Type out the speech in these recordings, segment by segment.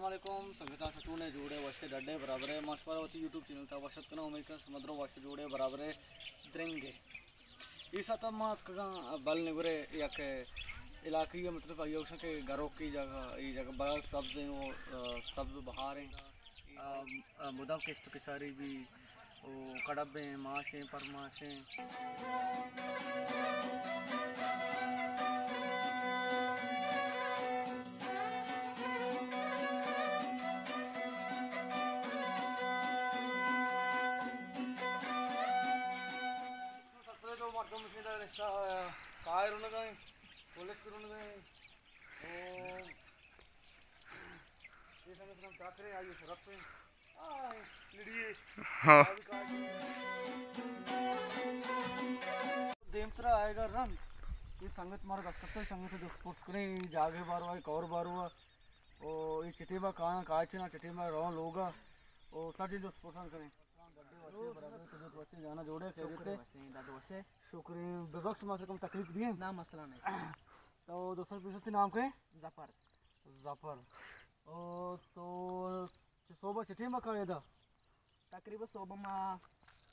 علیکم سنگتاں، چطور ئے؟ جوڑ ئے، وش ئے، ڈڈ ئے، برابر ئے؟ ما شمارا وتی یوٹیوب چینل تہا وش اتک کناں، امید کناں شما درو وش، جوڑ ئے، برابر ئے، درنگ ئے۔ اے ساعت ءَ ما اتکگاں بل نگورے، یک علاقے ءَ، مطلب آئی ءَ گوشاں کہ گروکی جاگہ، اے جاگہ بل سبز ایں و، آ، سبز و بہار ایں۔ آ، آ، مدام کشت و کشاری بی و کڑب ایں، ماش ایں، پرماش ایں۔ سرپدے دو مردم اشی دا نشتہ، کائے رونگا ایں، پولیس رونگا ایں۔ او، اے سنگت نام چاکرے، آئی سرپ ایں۔ آ، لڑی ایں۔ ہاں۔ دیمترا آئیگا رند۔ اے سنگت مارا دست کپتہ، سنگت جست پرس کنیں، اے جاگہ باروا، اے کور باروا۔ او، اے چٹی با کایاں، کائے چنا چٹی با روان لوگا۔ او، سجیں جست پرسان کنیں۔ جانا جوڑے، خیریت ئے؟ شکر ایں، ببخش ما کم تکلیف دیئے۔ نہ، مسئلہ نہیں۔ تو دوستاں، پیش تئی نام کئے؟ ظفر۔ ظفر۔ او تو چہ صبح چہ ٹیم کائے ادا؟ تقریباً صبح ما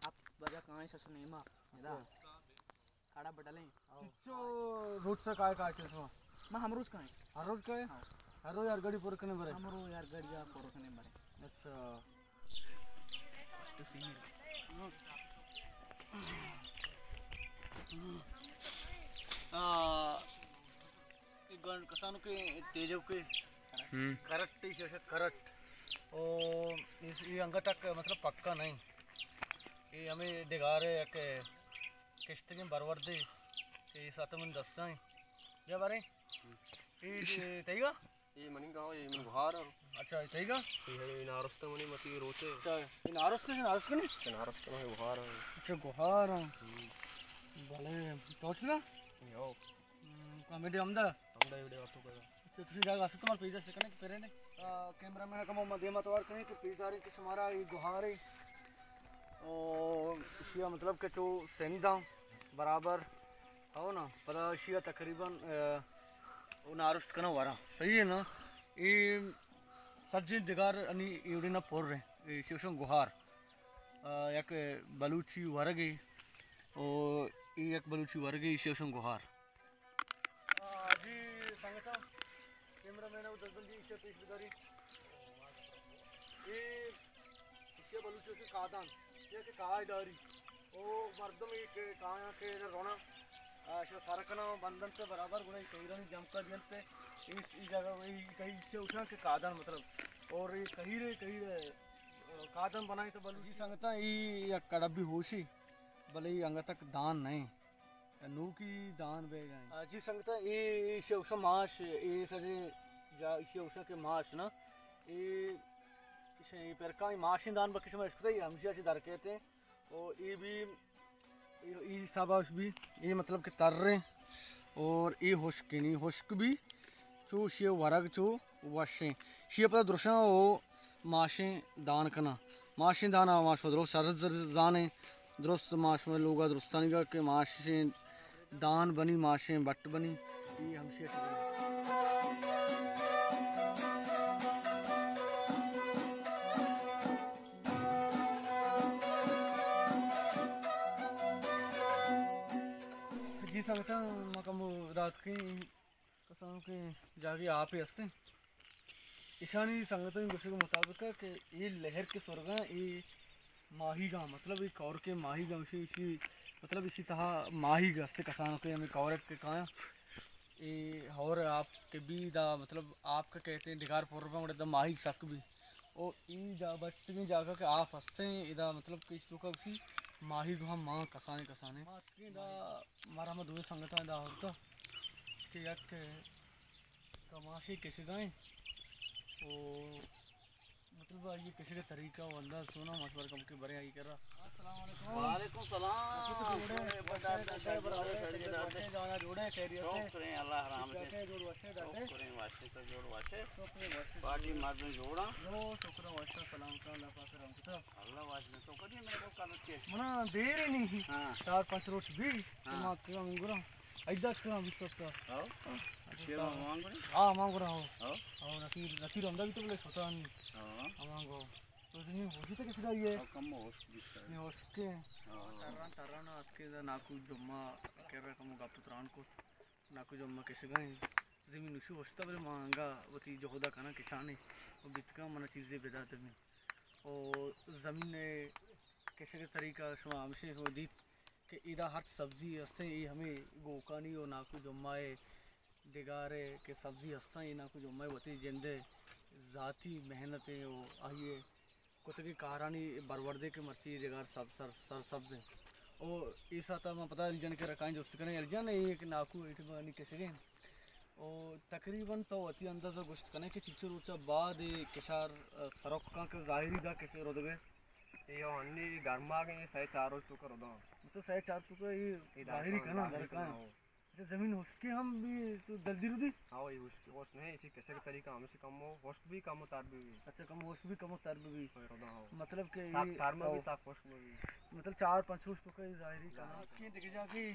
ہفت بجہ کائیں، شش نیمہ ادا۔ اچھا۔ کھڑا بٹلیں۔ چچو روچ سے کائے کائے چے شما؟ ما ہم روچ کائیں۔ ہر روچ کائے؟ ہاں۔ ہر روچ ہر گھڑی پر کنے برے؟ ہم روچ ہر گھڑی پر کنے برے۔ اچھا۔ آ، اے گنڈ کسانو کہ تیجو کہ ہم۔ کرٹ، اے شش کرٹ۔ او، اس، اے انگت تک مطلب پکا نہیں۔ اے ہمیں ڈگارے یک کشتگیں بروردے، اے ساتھ من دستاں۔ بیا بارے۔ اے، اے تئیگا؟ اے منی گاؤں، اے من گوہار ہوں۔ اچھا، اے تئیگا؟ اے نارست منی متی روچے۔ اچھا، اے نارست ہے، نارست کنی؟ اچھا، نارست کنی، گوہار ہوں۔ اچھا، گوہار ہوں۔ ہم۔ بلے، توچ نا؟ یو۔ ہم، کمیڈی ہمدا؟ ہمدا ویڈیو آپ کو کرا۔ اچھا، تسی جاگہ اسے تمہار پیج سے کنے کہ پرے نے؟ آ، کیمرہ مین کمو ما دیما توار کنی کہ پیش داریں کہ شمارا اے گوہارے۔ او، اشیا مطلب کہ چو سنداں برابر۔ ہو نا، پدا ایشی ءَ تقریباً، آ، او نارشت کناں وراں۔ صحیح ہے نا؟ اے سجیں ڈگار انی ایوڑے نا پر ہیں۔ اے ایشی گوشن گوہار۔ آ، یک بلوچی ورگے، او اے یک بلوچی ورگے، ایشی گوشن گوہار۔ آ، جی سنگتاں، کیمرہ مین ءَ دزبندی ایشی پیش بداری۔ اے، ایشی بلوچی کہ کادان، ایشی کہ کاہ داری۔ او مردم اے کہ کایاں کہ رونا، آ، شو سر کنا بندن تے برابر گنا کہیرانی جمکا دینت تے۔ اس، ای جگہ، ای کہی ایشی اوشاں کہ کادان مطلب۔ اور اے کہیرے، کہیرے، آ، کادان بنائیں تو بلوچی۔ جی سنگتاں، ای یک کڑبی ہوشی، بلے ای انگت تک دان نہیں۔ نوکی دان بیگا ہیں۔ آ، جی سنگتاں، اے، اے شوشا ماش، اے سجے جا، اے شوشا کے ماش نا، اے، اے پرکائی ماشیں دان بکش میں اشکتا، اے ہمشی اچ در کہتے ہیں۔ او اے بھی، اے، اے سباش بھی، اے مطلب کہ تر ہیں اور اے ہشکیں، اے ہشک بھی۔ چو شی ورگ چو وشیں۔ شی پدا درشاں او ماشیں دان کناں۔ ماشیں دان ءَ ماش پہ درست شر زانیں۔ درست ماش مئے لوگ ءَ درستانی گا کہ ماشیں دان بنی، ماشیں بٹ بنی۔ اے ہمشی ءَ جی سنگتاں، ما کمو راتکیں کسانکیں جاگہے آپے ہستیں۔ اشانی سنگتانی گوشگ مطابق کہ اے لہر کہ سرگاں، اے ماہیگاں، مطلب اے کور کے ماہیگاں، اشی، اشی، مطلب اشی تہا ماہیگ ہستے، کسانکیں ہمیں کورٹ کے کایاں۔ اے ہور آپ کہ بی دا، مطلب آپ کہ کہتے ہیں ڈگار پر بن، گڑا دا ماہیگ سک بی۔ او ای جا بچتگیں جاگہ کہ آپ ہستیں، ادا مطلب کہ اس توکا گوشی ماہیگ ہم مان کسانے کسانے۔ ما اتکیں دا مارا ہما دوئیں سنگتاں دا ہورتا کہ یک کماشے کشگائیں۔ او مطلب آئی کشگ طریقہ و انداز چونا مشورہ کم کے برے آئی کرا۔ السلام علیکم۔ وعلیکم السلام۔ جوڑے، بڑے، بڑے، جانا جوڑے، خیریت ہے؟ شکر ہے، اللہ رحمت ہے۔ جوڑ وشے، ڈاکٹر؟ شکر ہے، وشے تو جوڑ وشے۔ شکر ہے، وشے۔ پارٹی مردم جوڑا؟ جو شکر ہے، وشے، سلامت، اللہ پاک رحمت ہے۔ اللہ واجہ تو کدی میرے کو کل کے۔ منا دیر ہی نہیں۔ ہاں۔ چار پانچ روز بھی، ہاں۔ ما کیا انگورا۔ ایدا چکا بیست ہفتا۔ ہاں۔ اچھا۔ ہاں، ہمانگو رہا ہو۔ ہاں۔ ہاں، نصیر، نصیر ہمدا بیتا بلے شتا نہیں۔ ہاں۔ ہمانگو۔ تو زمین ہوشی تک کسی دا یہ؟ ہاں، کم ہوش بیتا۔ نہیں، ہوش کے؟ ہاں۔ تران، تران اتکے دا ناکو جمعہ کرا کمو گپ تران کو۔ ناکو جمعہ کشگا ہیں۔ زمین نشو ہشتا بلے ما انگا وتی جہدا کناں کشانے۔ و بیتکا منا چیزے بدات زمین۔ و زمین کشگ طریقہ شما ہمشے شما دیت کہ ادا ہرچ سبزی ہستیں، اے ہمے گوکانی و ناکو جمعہ ڈگارے کہ سبزی ہستاں، اے ناکو جمعہ وتی جندے ذاتی محنت و آئیے کتگیں کارانی بروردے کہ مرچی ڈگار سب سر، سر سبز انت۔ او اے ساعتا ما پدا علی جان کہ رکائیں جست کنیں، علی جان اے کہ ناکو ایٹمانی کشگیں۔ او تقریباً تو وتی اندازہ گوشت کنیں کہ چنچو روچا بعد اے کشار، آ، سرک کن کہ ظاہری دا کشے ردگے؟ اے ہنی گرماگیں سہ چار روچ توکا رداں۔ مطلب سہ چار توکا اے اے ظاہری درکاں، کناں، درکاں۔ درکاں۔ اچھا، زمین ہشکی ہم بی تو جلدی رودی؟ ہاں، یہ ہشکی، ہشک نہیں، اسی کشے کا طریقہ ہمیشہ کم ہو، ہشک بھی کم ہو، تر بھی بھی۔ اچھا، کم ہشک بھی کم ہو، تر بھی بھی۔ ہاں، ردا ہو۔ مطلب کہ ساخ یہ تر میں بھی، او۔ ساخ ہشک میں بھی۔ مطلب چار پنچ روچ توکا یہ ظاہری کنا۔ ظاہری کنا۔ کہ دیکھ جا کہ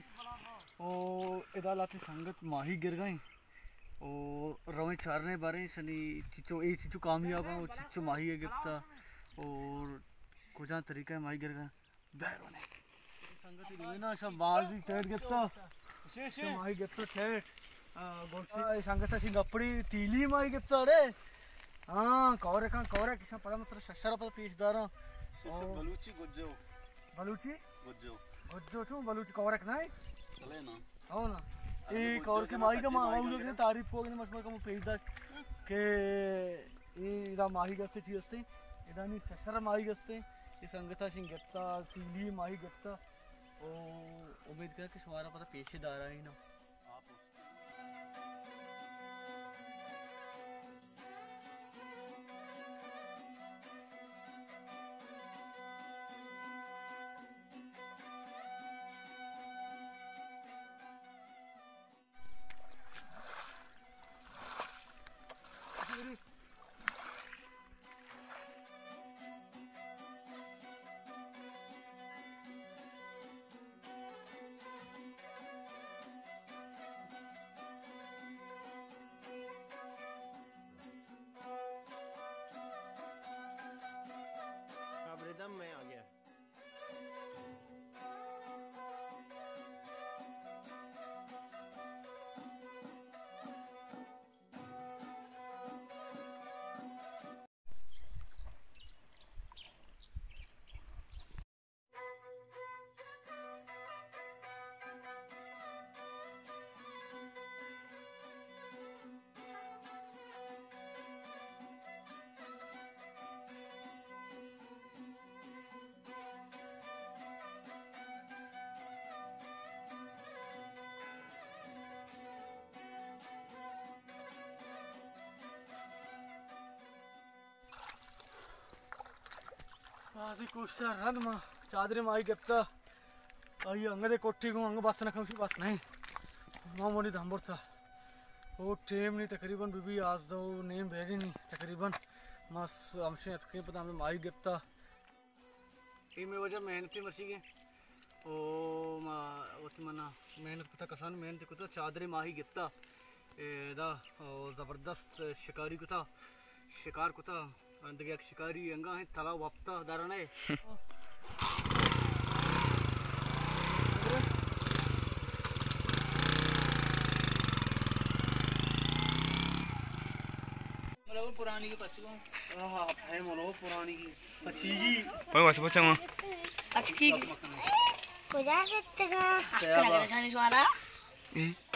او ادا لاتی سنگت ماہی گر گئیں۔ او رویں چارنے باریں شنی چچو، اے چچو کامیاب ہیں، او چچو ماہی گپتا۔ اور کجا طریقہ ماہی گر گئیں۔ بہرونه۔ سنگتی دوینا شب باز بھی ٹیٹ گپتا۔ شے، شے۔ شب ماہی گپتا ٹیٹ۔ آ، گوشتی، آ، اے سنگتا شی گپڑی تیلی ماہی گپتا اڑے۔ ہاں، کورے کن، کورے کشاں پدا مطلب ششر پدا پیش داراں۔ ششر او۔ بلوچی گجو۔ بلوچی؟ گجو۔ گجو چون بلوچی کورک نہیں؟ چلے نا۔ ہو نا۔ ارے اے گجو کورک جنا ماہی کا سچی ما ماہی آؤ کا۔ تعریف کو نہیں مشمل کا پیش داشت کہ اے ادا ماہیگ است، چی است؟ ادا نی فشر ماہیگ است۔ اے سنگتا شین گپتا، تیلی ماہی گپتا۔ او امید کناں کہ شمارا پدا پیش دارا ہی نا۔ اب ردم میں آ گیا۔ بازی کوشش رند ما چادرے ماہی گپتا۔ آئی انگدے کوٹی گوں انگ بس نہ کمشی بس نہیں۔ ما مونی دم برتا۔ او ٹیم نی تقریباً بی بی آزدہ و نیم بیگی نی تقریباً۔ ما س-، ہمشیں اتکیں پدا ہمیں ماہی گپتا۔ اے مئے وجہ محنتی مرچیگیں۔ او ما وتی منا محنت کتا، کسان محنت کتا، چادرے ماہی گپتا۔ اے دا، او زبردست شکاری کتا، شکار کتا۔ دگہ یک شکاری انگا ہیں، تلا وپتا دارنے۔ ملو پرانی کے پچ گو۔ آہا، ہے ملو پرانی کی۔ پچیگی۔ اوئے، وچ پچا ما۔ پچکی۔ کجا گتگا؟ حق لگ رہا جانی شمارا۔ اے؟